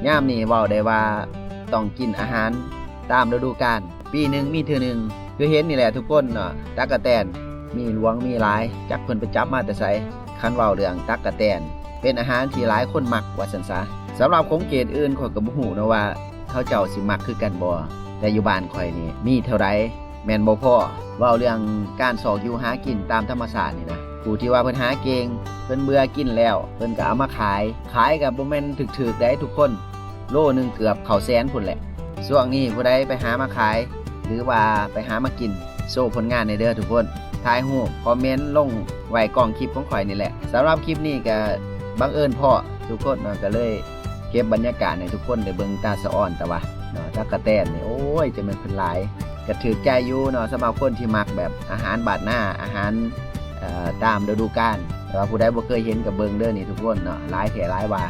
ຍາມນີ້ເວົ້າໄດ້ວ່າຕ້ອງກິນອາຫານຕາມລະດູການ ປີໜຶ່ງມີເທື່ອໜຶ່ງ. ຄືເຫັນນີ້ແຫຼະທຸກຄົນເນາະ ຕັກກະແຕນມີຫຼວງມີຫຼາຍ ຈັກເພິ່ນໄປຈັບມາແຕ່ໃສ. ຄັນເວົ້າເລື່ອງຕັກກະແຕນ ເປັນອາຫານທີ່ຫຼາຍຄົນມັກວ່າຊັ້ນຊະ. ສຳລັບຂົງເຂດອື່ນ ຂ້ອຍກໍບໍ່ຮູ້ເນາະວ່າເຂົາເຈົ້າຊິມັກຄືກັນບໍ່ ແຕ່ຢູ່ບ້ານຂ້ອຍນີ້ມີເທົ່າໃດ ແມ່ນບໍ່ພໍ. ເວົ້າເລື່ອງການຊອກຢູ່ຫາກິນຕາມທຳມະຊາດນີ້ນະ ຜູ້ທີ່ວ່າເພິ່ນຫາເກັ່ງ ເພິ່ນເບື່ອກິນແລ້ວ ເພິ່ນກໍເອົາມາຂາຍ. ຂາຍກໍບໍ່ແມ່ນຖືກໆໃດ໋ທຸກຄົນ ໂລໜຶ່ງເກືອບເຂົ້າແສນພຸ້ນແຫຼະ. ຊ່ວງນີ້ຜູ້ໃດໄປຫາມາຂາຍ ຫຼືວ່າໄປຫາມາກິນ ໂຊຜົນງານແດ່ເດີທຸກຄົນ. ຖ່າຍຮູບຄອມເມັນລົງໄວ້ກ້ອງຄລິບຂອງຂ້ອຍນີ້ແຫຼະ. ສຳລັບຄລິບນີ້ກໍບັງເອີນພໍ້ທຸກຄົນເນາະ ກໍເລີຍເກັບບັນຍາກາດໃຫ້ທຸກຄົນໄດ້ເບິ່ງຕາສະອອນ. ແຕ່ວ່າເນາະ ຕັກກະແຕນນີ້ ໂອ້ຍ ຈະແມ່ນເພິ່ນຫຼາຍ ກໍຖືກໃຈຢູ່ເນາະ ສຳລັບຄົນທີ່ມັກແບບອາຫານບ້ານນາ ອາຫານ ເອີ ຕາມລະດູການ. ແຕ່ວ່າຜູ້ໃດບໍ່ເຄີຍເຫັນກໍເບິ່ງເດີນີ້ທຸກຄົນເນາະ ຫຼາຍແທ້ຫຼາຍວ່າ.